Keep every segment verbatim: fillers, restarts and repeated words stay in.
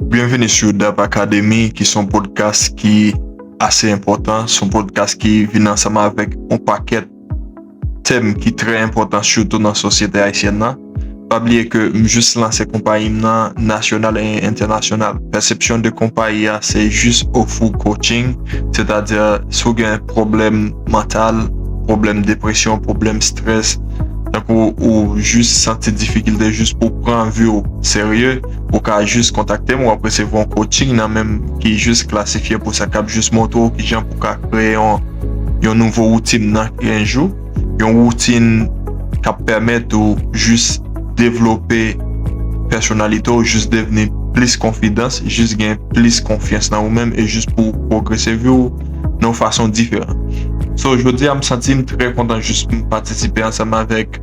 Byenvini sou Dap Academy, ki se yon podcast ki ase enpòtan, se yon podcast ki vin ansanm avèk yon pakèt tèm ki trè enpòtan, sitou nan sosyete ayisyèn nan. Pa bliye ke m jis lanse konpayi m nan nasyonal e entènasyonal. Pèsepsyon de konpayi a, se jis ofri w coaching, sètadi si w gen pwoblèm mantal, pwoblèm depresyon, pwoblèm strès, tankou ou jis santi difikilte jis pou pran vi w serye, ou ka jis kontakte m, w ap resevwa yon coaching nan men m ki jis klasifye pou sa, k ap jis montre w kijan pou w ka kreye yon, yon nouvo woutin nan kenz jou, yon woutin k ap pèmèt ou jis devlope pèsonalite w, jis devni plis konfidans, jis gen plis konfyans nan ou menm e jis pou w pwogrese vi w nan yon fason diferan. So, jodi a, m santi m trè kontan jis pou m patisipe ansanm avèk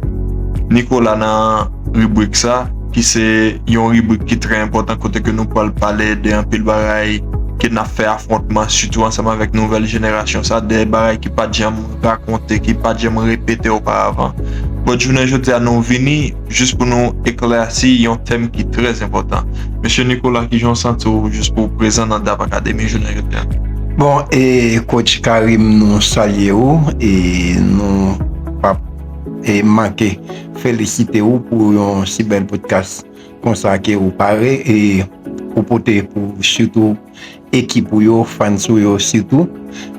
Nicolas nan ribrik sa, ki se yon ribrik ki trè enpòtan kote ke nou pral pale de anpil bagay ke n ap fè afwontman, sitou ansanm avèk nouvèl jenerasyon sa, de bagay ki pa t janm rakonte, ki pa t janm repete oparavan. But jounen jodi a, nou vini jis pou nou eklèsi yon tèm ki trè enpòtan. Mesye Nicolas, kijan w santi w jis pou w prezan nan Dap Academy jounen jodi a? Bon, e coach Karim, nou salye w e nou p ap e manke felisite w pou yon si bèl podcast konsa ke ou pare e ou pote pou sitou ekip ou yo, fans ou yo sitou.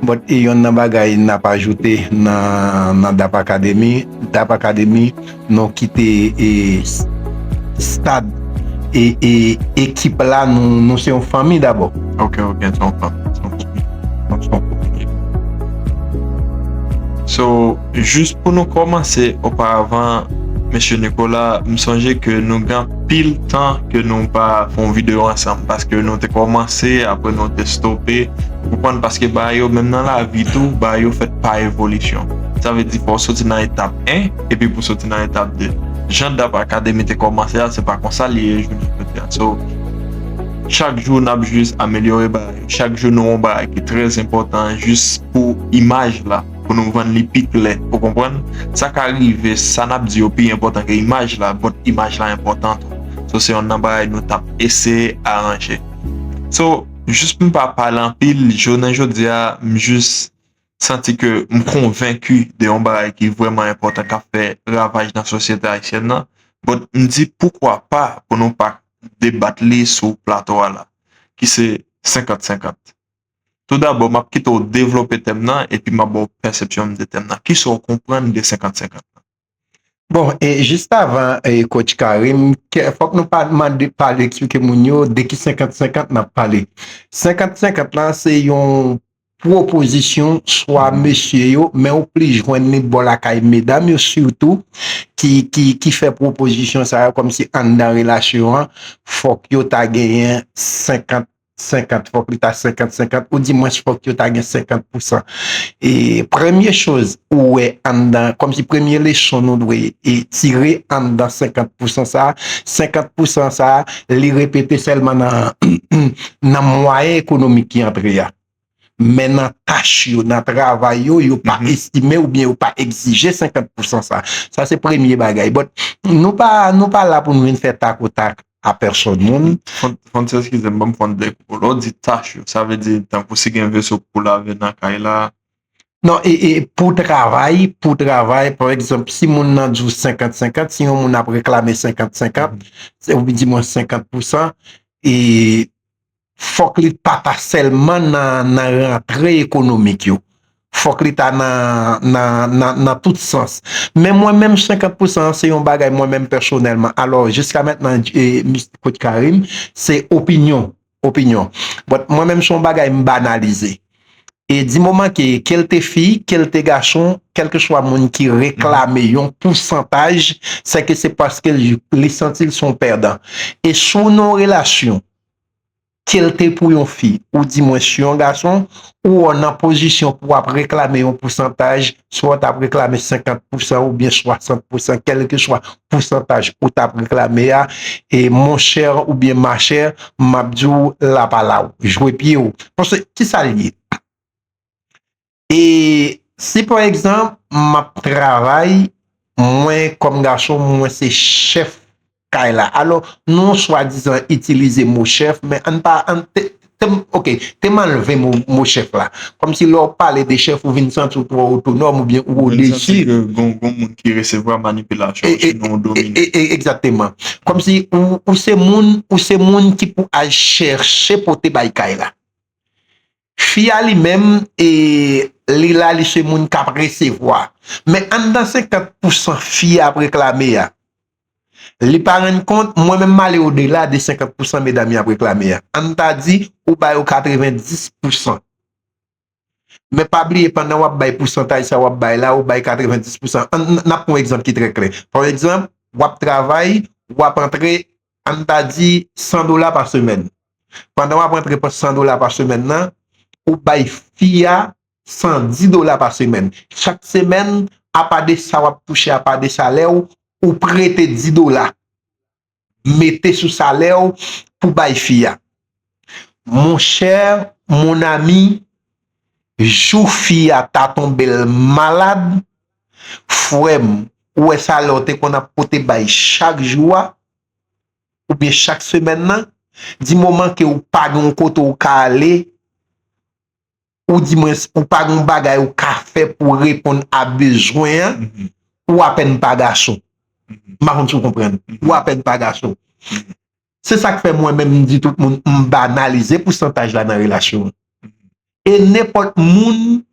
But e yonn nan bagay n ap ajoute nan, nan Dap Academy, Dap Academy, nou kite e s- stad e, e ekip la, nou, nou se yon fanmi dabò. Ok, ok, se yon fanmi. Se yon fanmi. Se yon fanmi. So, jis pou nou kòmanse, oparavan, mesye Nicolas, m sonje ke nou gen anpil tan ke nou pa fè yon videyo ansanm, paske nou te kòmanse, apre nou te stope. Ou konprann, paske bagay yo, menm nan lavi tou, bagay yo fèt pa evolisyon. Sa vle di, fò w soti nan etap en, epi pou w soti nan etap de. Jan Dap Academy te kòmanse a, se pa konsa li ye jounen jodi a. So, chak jou, n ap jis amelyore bagay yo. Chak jou, nou yon bagay ki trè enpòtan, jis pou imaj la, pou nou vann li pi klè, ou konprann? Sa ka rive, sa n ap di yo pi enpòtan ke imaj la, but imaj la enpòtan tou. So, se yonn nan bagay nou t ap eseye aranje. So, jis pou m pa pale anpil, jounen jodi a, m jis santi ke m konvenki de yon bagay ki vrèman enpòtan k ap fè ravaj nan sosyete ayisyèn nan. But m di poukwa pa pou nou pa debat li sou plato a la, ki se senkant senkant. Toudabò, m ap kite w devlope tèm nan, epi m ap ba w pèsepsyon m de tèm nan. Kisa w konprann de senkant senkant lan? Bon, e jis avan, e coach Karim, ke- fòk nou pa mande, pale, eksplike moun yo de ki senkant senkant n ap pale. Senkant senkant lan, se yon pwopozisyon, swa mesye yo, men ou plis jwenn li bò lakay medam yo sitou, ki, ki, ki fè pwopozisyon sa yo, kòmsi anndan relasyon an, fòk yo ta genyen senkant senkant, fòk li ta senkant senkant, ou dimwens fòk yo ta gen senkant pousan. E premye choz ou wè anndan, kòmsi premye leson nou dwe e tire anndan senkant pousan sa, senkant pousan sa, li repete sèlman nan, nan mwayen ekonomik ki antre a. Men nan tach yo, nan travay yo, yo pa estime oubyen yo pa egzije senkant pousan sa. Sa se premye bagay. But nou pa, nou pa la pou nou vin fè takotak a pèsòn moun. Fon, fon ti eskize m, ban m fon dekoupe w. Lè w di tach yo, sa vle di tankou si gen veso pou lave nan kay la. Non, e, e pou travay, pou travay, pa egzanp, si moun nan di w senkant senkant, si yon moun ap reklame senkant senkant, se, ou di mwen senkant pousan, e fòk li pa ta sèlman nan, nan rantre ekonomik yo. Fòk li ta nan, nan, nan, nan tout sans. Men mwen menm, senkant pousan an, se yon bagay mwen menm pèsonèlman. Alò, jiska mentnan, e, Mis- Kot Karim, se opinyon. Opinyon. But mwen menm, se yon bagay m banalize. E di moman ke, ke l te fi, ke l te gason, kèlkeswa moun ki reklame yon pousantaj, se ke se paske li, li santi l se yon pèdan. E si w nan yon relasyon, ke l te pou yon fi, ou di mwen si yon gason, ou w nan pozisyon pou w ap reklame yon pousantaj, swa w t ap reklame senkant pousan oubyen swasant pousan, kèlkeswa pousantaj ou t ap reklame a, e monchè oubyen machè, m ap di w lapala w, jwe pye w. Paske, kisa l ye? E si pa egzanp, m ap travay, mwen kòm gason, mwen se chèf kay la. Alò, nou swadizan itilize mo chèf, men ann pa, ann te, te, ok, te m anlve mo, mo chèf la. Kòmsi lè w pale de chèf, ou vin santi w twò otonòm oubyen ou odesi. Gon, gon moun ki resevwa manipilasyon, sinon ou domine. Egzakteman. Kòmsi ou, ou se moun, ou se moun ki pou al chèche pote bay kay la. Fi a li menm, e, li la, li se moun k ap resevwa. Men anndan senkant pousan fi a ap reklame a, li pa rann kont, mwen menm m ale odela de senkant pousan medam y ap reklame a. Ann ta di, ou ba yo katrevendis pousan. Men pa bliye, pandan w ap bay pousantaj sa w ap bay la, ou bay katrevendis pousan. Ann, n ap pran yon egzanp ki trè klè. Pa egzanp, w ap travay, w ap antre, ann ta di, san dola pa semèn. Pandan w ap antre san dola pa semèn nan, ou bay fi a san dis dola pa semèn. Chak semèn, apa de sa w ap touche, apa de salè w, ou prete dis dola. Mete sou salè w pou bay fi a. Monchè, mon ami, jou fi a ta tonbe l malad, frè m, ou wè salè w te konn ap pote bay chak jou a, oubyen chak semèn nan, di moman ke ou pa gen yon kote ou ka ale, ou di mwen, ou pa gen yon bagay ou ka fè pou reponn a bezwen an, ou apèn pa gason. M pa konn si w konprann. Ou apèn pa gason. Se sa k fè mwen menm m di tout moun, m banalize pousantaj la nan relasyon an. E nenpòt moun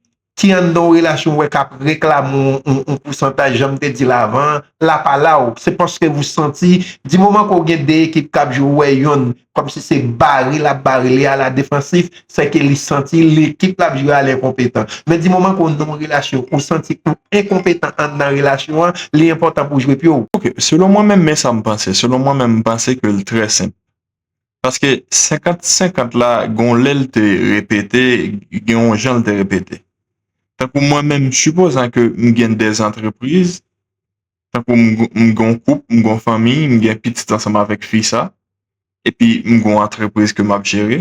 ki anndan yon relasyon, w wè, k ap reklame yon, yon, yon pousantaj, jan m te di l avan, la pa la w. Se paske ou santi, di moman ke w gen de ekip k ap jwe, ou wè yonn kòmsi se bare l ap bare li a la defansif, se ke li santi lekip l ap jwe a l enkonpetan. Men di moman ke w nan yon relasyon, ou santi ou enkonpetan anndan relasyon an, li enpòtan pou w jwe pye w. Ok, selon mwen menm, men sa m panse. Selon mwen menm, m panse ke l trè senp. Paske senkant senkant la, gon lè l te repete, gen yon jan l te repete. Tankou mwen menm, sipozan ke m gen de antrepriz, tankou m, m gon koup, m gon fanmi, m gen pitit ansanm avèk fi sa, epi m gon antrepriz ke m ap jere.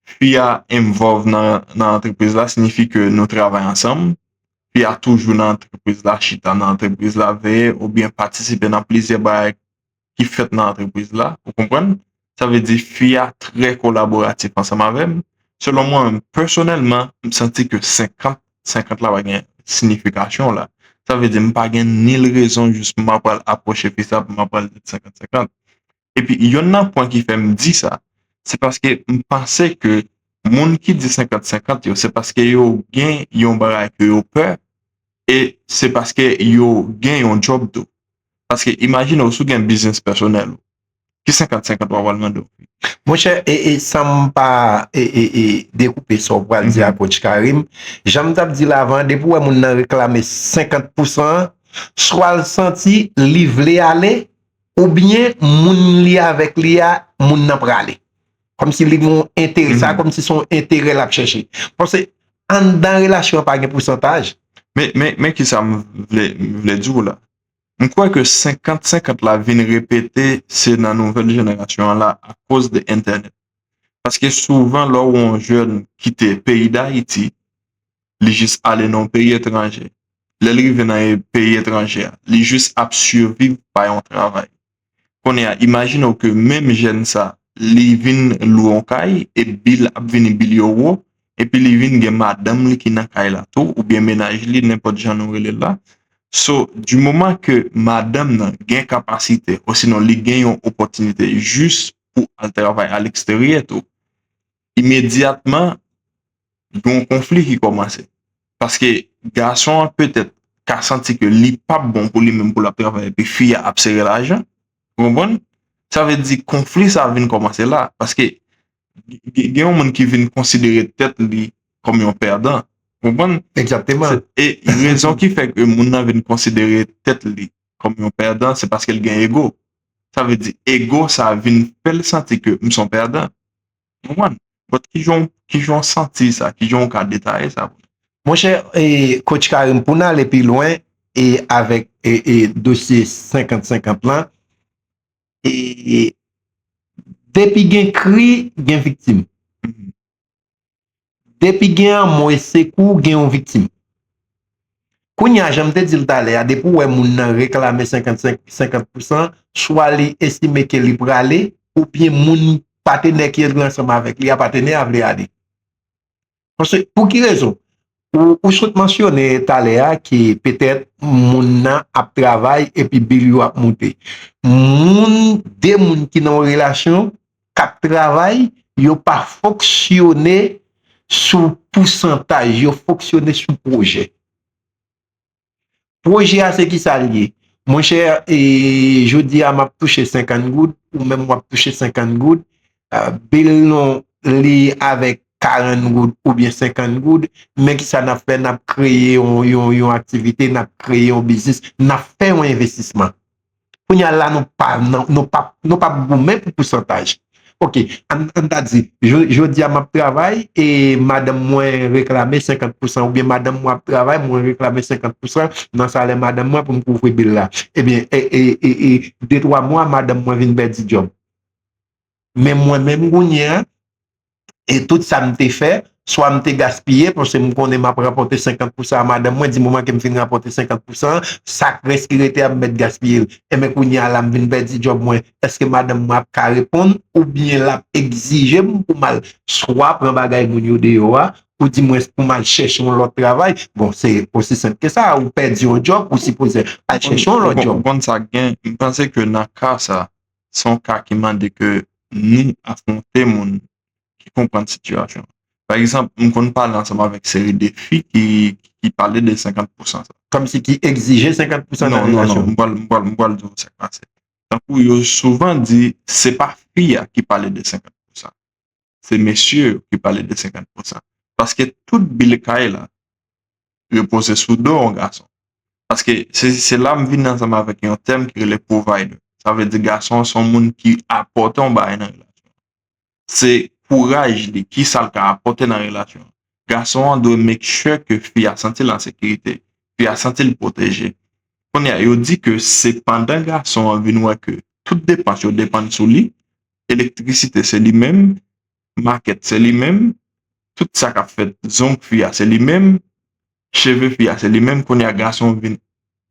Fi a envolve nan, nan antrepriz la, siyifi ke nou travay ansanm. Fi a toujou nan antrepriz la, chita nan antrepriz la, veye oubyen patisipe nan plizyè bagay ki fèt nan antrepriz la, ou konprann? Sa vle di fi a trè kolaboratif ansanm avè m. Selon mwen menm, pèsonèlman, m santi ke senkant senkant la pa gen siyifikasyon la. Sa vle di m pa gen nil rezon jis pou m ap pral apwoche fi sa, pou m ap pral di senkant senkant. Epi, yonn nan pwen ki fè m di sa, se paske m panse ke moun ki di senkant senkant yo, se paske yo gen yon bagay ke yo pè, e se paske yo gen yon djòb tou. Paske imajine w, si w gen biznis pèsonèl ou, ki senkant senkant w ap al mande yon fi? Monchè, e, e, san m pa, e, e, e, dekoupe sa w pral di a Coach Karim, jan m t ap di l avan, depi w wè moun nan reklame senkant pousan an, swa l santi li vle ale, oubyen moun li avèk li a, moun nan prale. Kòmsi li gen yon enterè, sa kòmsi se yon enterè l ap chèche. Paske anndan relasyon an pa gen pousantaj. Men, men, men kisa m vle, m vle di w la. M kwè ke senkant senkant la vin repete, se nan nouvèl jenerasyon an la akoz de entènèt. Paske souvan, lè w wè yon jèn kite peyi Dayiti, li jis ale nan yon peyi etranje. Lè l rive nan e, peyi etranje a, li jis ap siviv pa yon travay. Kounye a, imajine w ke menm jèn sa, li vin lwe yon kay, e bil ap vini bil yo wo, epi li vin gen madanm li ki nan kay la tou, oubyen mennaj li, nenpòt jan nou rele l la. So, di moman ke madanm nan gen kapasite, osinon li gen yon opòtinite jis pou al travay aleksteryè tou, imedyatman, gen yon konfli ki kòmanse. Paske gason an petèt ka santi ke li p ap bon pou li menm pou l ap travay epi fi a ap sere lajan. Ou konprann? Sa vle di konfli sa vin kòmanse la. Paske gen, gen yon moun ki vin konsidere tèt li kòm yon pèdan. Ou konprann? Egzakteman. E rezon ki fè ke moun nan vin konsidere tèt li kòm yon pèdan, se paske l gen ego. Sa vle di, ego sa vin fè l santi ke m se yon pèdan. Ou konprann? But kijan, kijan w santi sa? Kijan w ka detaye sa pou nou? Monchè, e, Coach Karim, pou n ale pi lwen, e, avèk, e, e, dosye senkant senkant lan, e, depi gen kri, gen viktim. Depi gen anmwe sekou, gen yon viktim. Kounye a, jan m te di l talè a, depi w wè moun nan reklame senkant, senkant pousan, swa li estime ke li prale, oubyen moun, patenè ki ansanm avèk li a, patenè a vle ale. Paske, pou ki rezon? Ou, ou sot mansyone talè a ke petèt moun nan ap travay epi bil yo ap moute. Moun, de moun ki nan yon relasyon, k ap travay, yo pa fonksyone sou pousantaj, yo fonksyone sou pwojè. Pwojè a se kisa l ye? Monchè, e, jodi a m ap touche senkant goud, ou menm w ap touche senkant goud, bil nou li avèk karant goud oubyen senkant goud, men kisa n ap fè? N ap kreye yon, yon, yon aktivite, n ap kreye yon biznis, n ap fè yon envestisman. Kounye a la, nou pa, nou, nou pa, nou pa goumen pou pousantaj. Ok, ann, ann ta di, jo-, jodi a m ap travay e madanm mwen reklame senkant pousan, oubyen madanm mwen ap travay, mwen reklame senkant pousan nan salè madanm mwen pou m kouvri bil la. Ebyen, e, e, e, e, de, twa mwa, madanm mwen vin pèdi djòb. Men mwen menm kounye a, e tout sa m te fè, swa m te gaspiye, paske m konnen m ap rapòte senkant pousan a madanm mwen, di moman ke m fin rapòte senkant pousan, sa k rès ki rete a, m mèt gaspiye l. Enben, kounye a la, m vin pèdi djòb mwen. Èske madanm mwen ap ka reponn, oubyen l ap egzije m pou m al swa pran bagay moun yo deyò a, ou di mwens pou m al chèche yon lòt travay? Bon, se osi senp ke sa, ou pèdi yon djòb, ou sipoze al chèche yon lòt djòb. Ou konn sa k gen, m panse ke nan ka sa, se yon ka ki mande ke nou afwonte moun ki konprann sitiyasyon. Pa egzanp, m konn pale ansanm avèk seri de fi ki, ki pale de senkant pousan sa. Kòmsi ki egzije senkant pousan nan relasyon. Non, non, non, m pral, m pral, m pral di w sa k pase. Tankou yo souvan di, se pa fi a ki pale de senkant pousan. Se mesye yo ki pale de senkant pousan. Paske tout bil kay la repoze sou do yon gason. Paske se, se la m vin ansanm avèk yon tèm ki rele provider. Sa vle di gason an se yon moun ki apòte yon bagay nan relasyon an. Se kouraj li, kisa l ka apòte nan relasyon an. Gason an dwe make sure ke fi a santi l an sekirite, fi a santi l pwoteje. Kounye a, yo di ke se pandan gason an vin wè ke tout depans yo depann sou li, elektrisite se li menm, makèt se li menm, tout sa k ap fèt, zong fi a se li menm, cheve fi a se li menm, kounye a gason an vin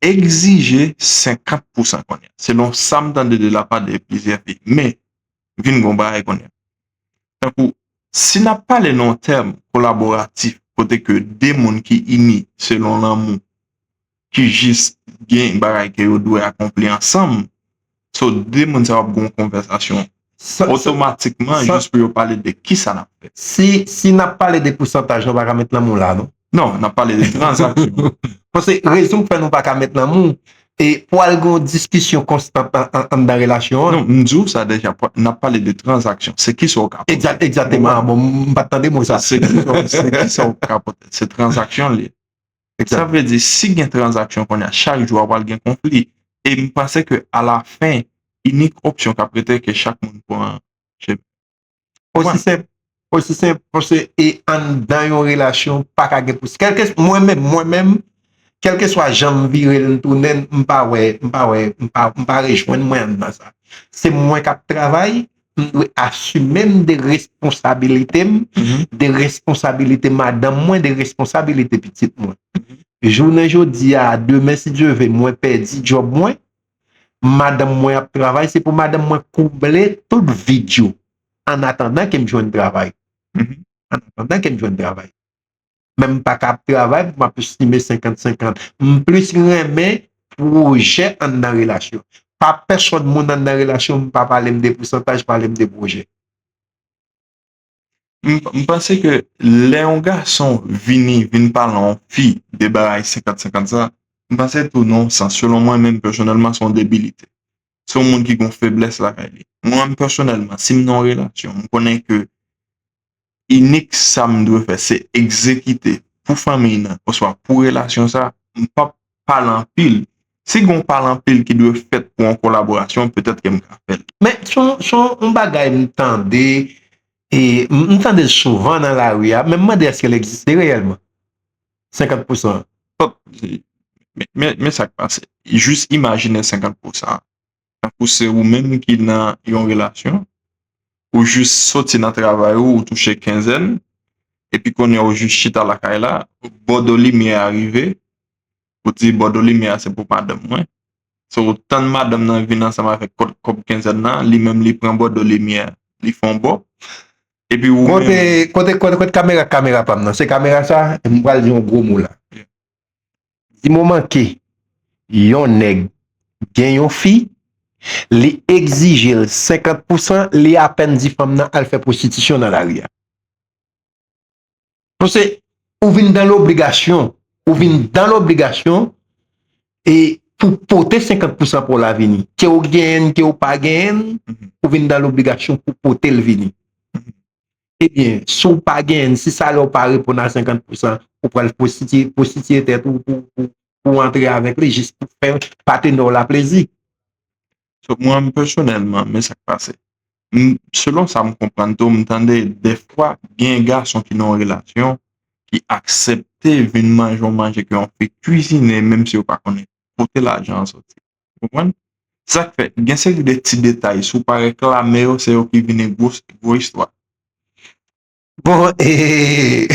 egzije senkant pousan kounye a, selon sa m tande de lapa de plizyè fi. Men, vin gon bagay kounye a. Tankou, si n ap pale nan yon tèm kolaboratif, kote ke de moun ki ini selon lanmou, ki jis gen bagay ke yo dwe akonpli ansanm, so de moun sa yo ap gen yon konvèsasyon otomatikman jis pou yo pale de kisa n ap fè. Si, si n ap pale de pousantaj, nou pa ka met lanmou la, non? Non, n ap pale de tranzaksyon. Paske rezon k fè nou pa ka met lanmou, e pou al gen yon diskisyon konstan an, an, anndan relasyon an. Non, m di w sa deja, n ap pale de tranzaksyon. Se kisa w ka pote. Egzak-, egzakteman. Bon, m pa t tande mo sa. Se kisa, se kisa w ka pote. Se tranzaksyon li ye. Sa vle di, si gen tranzaksyon kounye a, chak jou a pral gen konfli. E m panse ke alafen, inik opsyon k ap rete ke chak moun pran chemen. Osi senp, osi senp, paske e anndan yon relasyon, pa ka gen pous-, kèlke, mwen menm, mwen menm, kèlkeswa jan m vire l, m tounen l, m pa wè, m pa wè, m pa, m pa rejwenn mwen anndan sa. Se mwen k ap travay, m dwe asime m de responsabilite m, de responsabilite madanm mwen, de responsabilite pitit mwen. Jounen jodi a, demen, si Dye vle, mwen pèdi djòb mwen, madanm mwen ap travay, se pou madanm mwen konble tout vid yo, annatandan ke m jwenn travay. Annatandan ke m jwenn travay. Men m pa ka ap travay pou m ap estime senkant senkant. M plis renmen pwojè anndan relasyon. Pa pèsonn moun anndan relasyon, m pa pale m de pousantaj, pale m de pwojè. M, m panse ke lè yon gason vini, vin pale yon fi de bagay senkant senkant sa, m panse tou nan yon sans, selon mwen menm pèsonèlman, se yon debilite. Se yon moun ki gen yon feblès lakay li. Mwen menm pèsonèlman, si m nan yon relasyon, m konnen ke inik sa m dwe fè, se egzekite pou fanmiy nan, oswa pou relasyon sa, m p ap pale anpil. Si gen yon pale anpil ki dwe fèt pou yon kolaborasyon, petèt ke m ka fè l. Men, se yon, se yon bagay m tande, e m, m tande l souvan nan lari a, men m mande èske l egziste reyèlman. Senkant pousan. Bon, men, men, men sa k pase. Jis imajine senkant pousan. Tankou se ou menm ki nan yon relasyon, ou jis soti nan travay ou, ou touche kenzèn, epi kounye a ou jis chita lakay la, bòdo limyè a rive, Ou di bòdwo limyè a se pou madanm mwen. So, ou tann madanm nan vin ansanm avèk kòb, kòb kenzèn nan, li menm li pran bòdwo limyè a, li fè yon bò. Epi ou menm, kote, kote, kote kamera, kamera pa m nan? Se kamera sa, m pral di yon gwo mo la. Yeah. Di moman ke yon nèg gen yon fi, li egzije l senkant pousan, li apèn di fanm nan al fè pwostitisyon nan lari a. Paske ou vin dan lobligasyon, ou vin dan lobligasyon e pou pote senkant pousan pou la vini. Ke ou genyen, ke ou pa genyen, ou vin dan lobligasyon pou pote l vini. Ebyen, si w pa genyen, si salè w pa reponn a senkant pousan, ou pral pwostitiye, pwostitiye tèt ou pou, pou, pou antre avèk li, jis pou fè patenè w la plezi. So, mwen, pèsonèlman, men sa k pase. M, selon sa m konprann tou, m tande dèfwa, gen gason ki nan yon relasyon, ki aksepte vin manje yon manje ke yon fi kwizine, menm si yo pa konnen kote lajan an soti. Ou konprann? Sa k fè, gen seri de ti detay, si w pa reklame yo, se yo ki vin gwo, gwo istwa. Bon, e,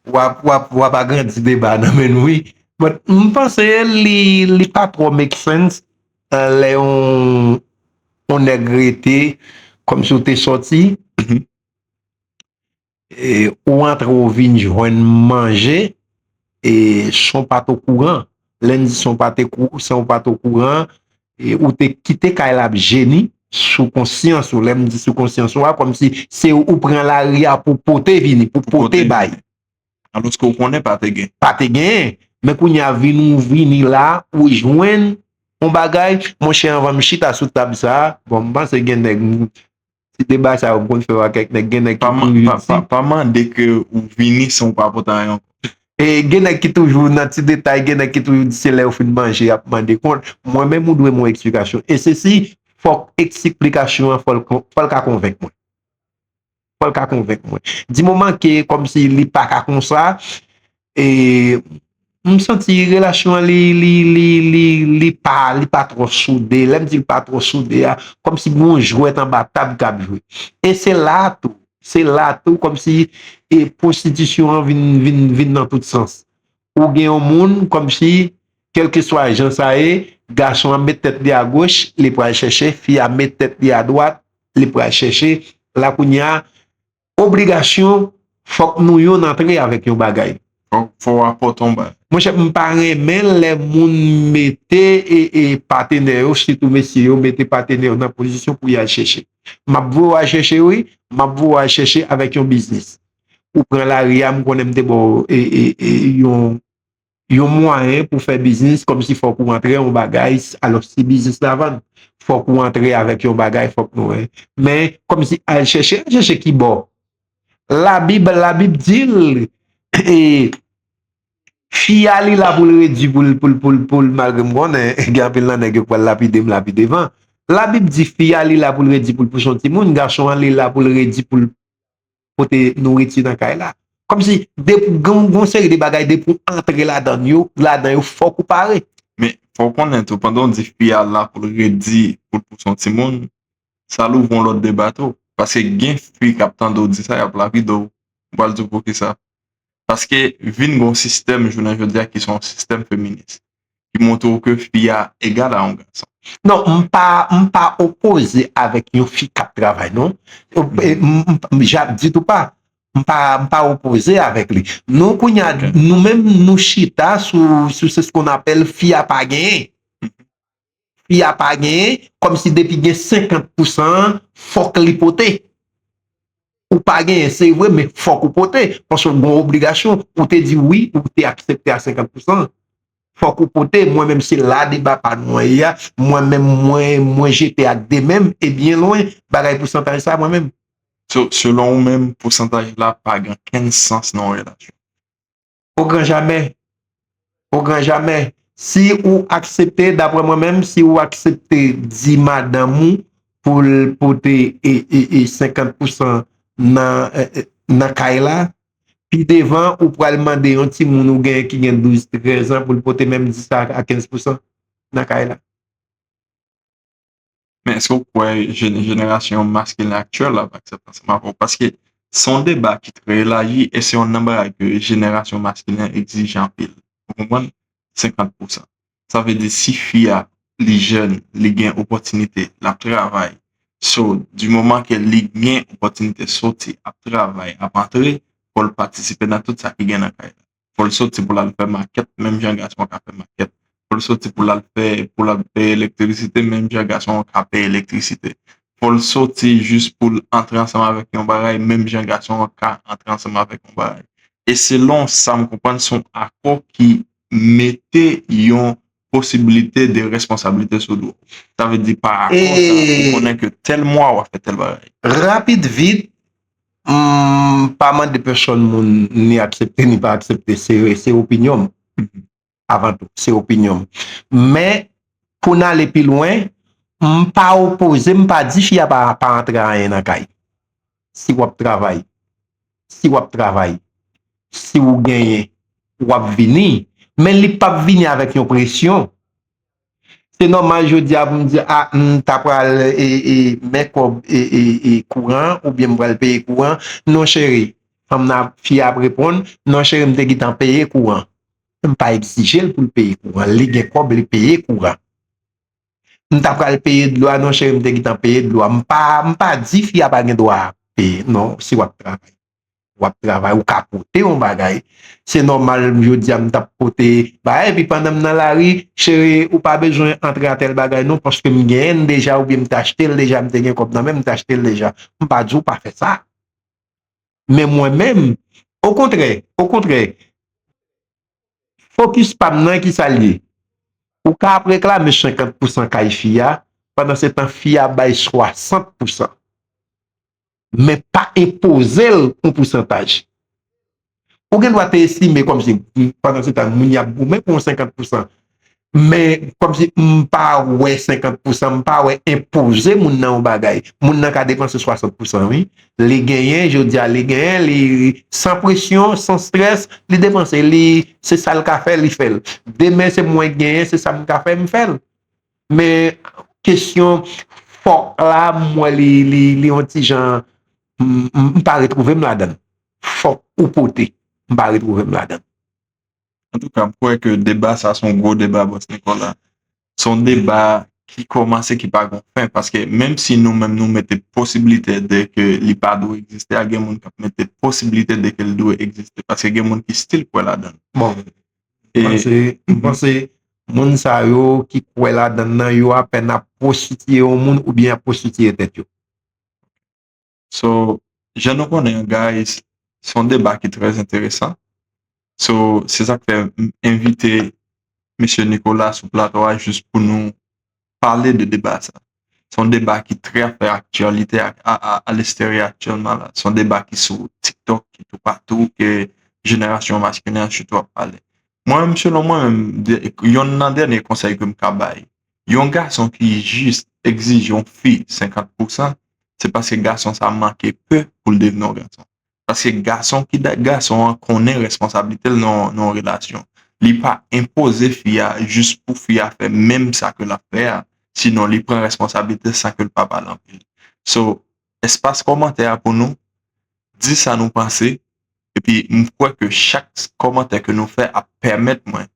w ap, w ap, w ap agrandi deba nan men nou, wi. But m panse li, li pa twò make sense, eh, lè yon, yon nèg rete, kòmsi w te sòti, e, ou antre, ou vin jwenn manje, e, san w pa t okouran. Lè m di san w pa te kou-, san w pa t okouran, e, ou te kite kay la ap jeni sou konsyans ou. Lè m di sou konsyans ou a, kòmsi se ou pran lari a pou pote vini, pou pote bay. Alòske ou konnen pa te gen. Pa te gen. Men kounye a vin ou vini la, ou jwenn yon bagay, monchè, anvan m chita sou tab sa a, bon, m panse gen nèg, ti deba sa yo m konn fè yo ak kèk nèg, gen nèg ki toujou di. Pa mande ke ou vini san w pa pote anyen ankò. E gen nèg ki toujou nan ti detay, gen nèg ki toujou di se lè yo fin manje y ap mande kont. Mwen menm ou dwe m yon eksplikasyon. E sesi, fòk eksplikasyon an, fò l kon-, fò l ka konvenk mwen. Fò l ka konvenk mwen. Di moman ke kòmsi li pa ka konsa, e m santi relasyon an li, li, li, li, li pa, li pa twò soude. Lè m di l pa twò soude a, kòmsi gen yon jwèt anba tab k ap jwe. E se la tou, se la tou, kòmsi, e, pwostitisyon an vin, vin, vin nan tout sans. Ou gen yon moun, kòmsi, kèlkeswa jan sa ye, gason an met tèt li agoch, li pral chèche, fi a met tèt li adwat, li pral chèche. La kounye a, obligasyon, fòk nou youn antre avèk yon bagay. Fò, fò w apòte yon bagay. Monchè, m pa renmen lè moun mete, e, e, patenè yo, sitou mesye yo, mete patenè yo nan pozisyon pou y al chèche. M ap voye w al chèche, wi, m ap voye w al chèche avèk yon biznis. Ou pran lari a, m konnen m te ba w, e, e, e, yon, yon mwayen pou fè biznis, kòmsi fòk ou antre yon bagay, alò si biznis la vann, fòk ou antre avèk yon bagay, fòk nou wè. Men, kòmsi al chèche, al chèche ki bò? Labib, Labib di l, e, fi a li la pou l redi pou l, pou l, pou l, pou l, malgre m konnen, gen anpil nan nèg yo k pral lapide m la pi devan. Labib di fi a li la pou l redi pou l pouche yon timoun, gason an li la pou l redi pou l pote nouriti nan kay la. Kòmsi, depi, gon, gon seri de bagay, depi w antre ladan yo, ladan yo, fòk ou pare. Men, fò w konnen tou, pandan w di fi a la pou l redi, pou l pouse yon timoun, sa louvri yon lòt deba tou. Paske gen fi k ap tande w di sa, y ap lapide w. Ou pral di w poukisa. Paske vin gen yon sistèm jounen jodi a ki se yon sistèm feminis. Ki montre w ke fi a egal a yon gason. Non, m pa, m pa opoze avèk yon fi k ap travay, non. M, m, m, ja, ditou pa. M pa, m pa opoze avèk li. Nou, kounye a, nou menm, nou chita sou, sou, se ce qu'on appelle fi a pa genyen. Fi a pa genyen, kòmsi depi gen senkant pousan an, fòk li pote. Ou pa genyen, se vre, men fòk ou pote. Paske w gen yon obligasyon, ou te di wi, ou te aksepte a senkant pousan. Fòk ou pote, mwen menm se la deba pa nou an ye a, mwen menm mwen, mwen jete ak de men m, e byen lwen, bagay pousantaj sa mwen menm. So, selon ou menm, pousantaj la pa gen okenn sans nan yon relasyon? Au grand jamais. Au grand jamais. Si ou aksepte, daprè mwen menm, si ou aksepte di madanm ou pou l pote e, e, e senkant pousan nan, e, e, nan kay la, pi devan, ou pral mande yon timoun ou genyen ki gen douz, trèz an pou l pote menm dis a kenz pousan nan kay la. Men èske w kwè je-, jenerasyon maskilen aktyèl la ap aksepte ansanm avè w? Paske se yon deba ki trè elaji e se youn nan bagay ke jenerasyon maskilen egzije anpil. Ou konprann? senkant pousan. Sa vle di si fi a, li jèn, li gen opòtinite, l ap travay. So, di moman ke li gen opòtinite soti, ap travay, ap antre, fò l patisipe nan tout sa ki gen nan kay la. Fò l soti pou l al fè makèt, menm jan gason an ka fè makèt. Fò l soti pou l al fè, pou l al peye elektrisite, menm jan gason an ka peye elektrisite. Fò l soti jis pou l antre ansanm avèk yon bagay, menm jan gason an ka antre ansanm avèk yon bagay. E selon sa m konprann, se yon akò ki mete yon posibilite de responsablite sou do. Sa vle di pa akò sa, ou konnen ke tèl mwa w a fè tèl bagay. Rapid, vit, m pa mande pèsonn moun ni aksepte ni pa aksepte, se, se opinyon m. Avan tou, se opinyon m. Men, pou n ale pi lwen, m pa opoze, m pa di fi a pa, pa antre anyen nan kay. Si w ap travay, si w ap travay, si w genyen, w ap vini, men li p ap vini avèk yon presyon. Se nòmal jodi a pou m di, a, m ta pral e, e, men kòb e, e, e, kouran, oubyen m pral peye kouran. Non, cheri, fanm nan, fi a ap reponn, non, cheri, m te gentan peye kouran. M pa egzije l pou l peye kouran. Li gen kòb, li peye kouran. M ta pral peye dlo a, non, cheri, m te gentan peye dlo a. M pa, m pa di fi a pa gen dwa peye. Non, si w ap travay. W ap travay, ou ka pote yon bagay. Se nòmal, jodi a, m t ap pote bagay, epi pandan m nan lari, cheri, ou pa bezwen antre a tèl bagay, non, paske m genyen l deja, oubyen m t achte l deja, m te gen kòb nan men m, m t achte l deja. M pa di w pa fè sa. Men mwen menm, okontrè, okontrè, fokis pa m nan ki sa l ye. Ou ka ap reklame senkant pousan kay fi a, pandan se tan fi a bay swasant pousan. Men pa enpoze l yon pousantaj. Ou gen dwa te estime kòmsi, pandan se tan, moun y ap goumen pou yon senkant pousan. Men, kòmsi m pa wè senkant pousan, m pa wè enpoze moun nan yon bagay. Moun nan ka depanse swasant pousan, wi. Li genyen, jodi a, li genyen, li san presyon, san strès, li depanse, li, se sa l ka fè, li fè l. Demen, se mwen k genyen, se sa m ka fè, m fè l. Men, kesyon fòk la, m wè li, li, li yon ti jan, m, m, m pa retwouve m ladan l. Fòk ou pote, m pa retwouve m ladan l. Antouka, m kwè ke deba sa se yon gwo deba, Bòs Nicolas. Se yon deba ki kòmanse, ki pa gon fen, paske menm si nou menm nou mete posibilite de ke li pa dwe egziste a, gen moun k ap mete posibilite de ke l dwe egziste, paske gen moun ki still kwè ladan l. Bon, e, m panse, m panse moun sa yo ki kwè ladan l nan, yo apèn ap pwostitiye yon moun oubyen ap pwostitiye tèt yo. So, jan nou konnen an, guys, se yon deba ki trè enteresan. So, se sa k fè m envite mesye Nicolas sou plato a jis pou nou pale de deba sa. Se yon deba ki trè fè aktyalite a, a, a, a lesteri aktyèlman la. Se yon deba ki sou TikTok, ki toupatou, ke jenerasyon maskilen an sitou ap pale. Mwen menm, selon mwen menm, de, yonn nan dènye konsèy ke m ka bay, yon gason ki jis egzije yon fi senkant pousan, se paske gason sa manke pe pou l devni yon gason. Paske gason ki da-, gason an konnen responsablite l nan, nan yon relasyon. Li pa enpoze fi a jis pou fi a fè menm sa ke l ap fè a, sinon li pran responsablite san ke l pa pale anpil. So, espas kòmantè a pou nou, di sa nou panse, epi m kwè ke chak kòmantè ke nou fè ap pèmèt mwen,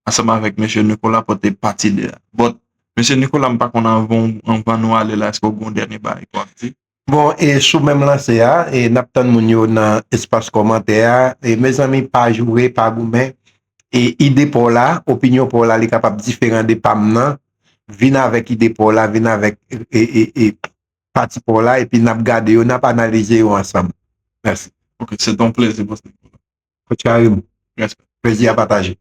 ansanm avèk mesye Nicolas, pote pati de a. But, mesye Nicolas, m pa konn anvan, anvan nou ale la, èske w gen yon dènye bagay ke w ap di? Bon, e sou menm lanse a, e n ap tann moun yo nan espas kòmantè a. E mezanmi, pa joure, pa goumen. E ide pa w la, opinyon pa w la, li kapab diferan de pa m nan. Vin avèk ide pa w la, vin avèk, e, e, e, pati pa w la, epi n ap gade yo, n ap analize yo ansanm. Mèsi. Ok, se te yon plezi, Bòs Nicolas. Coach Karim, respè. Plezi a pataje.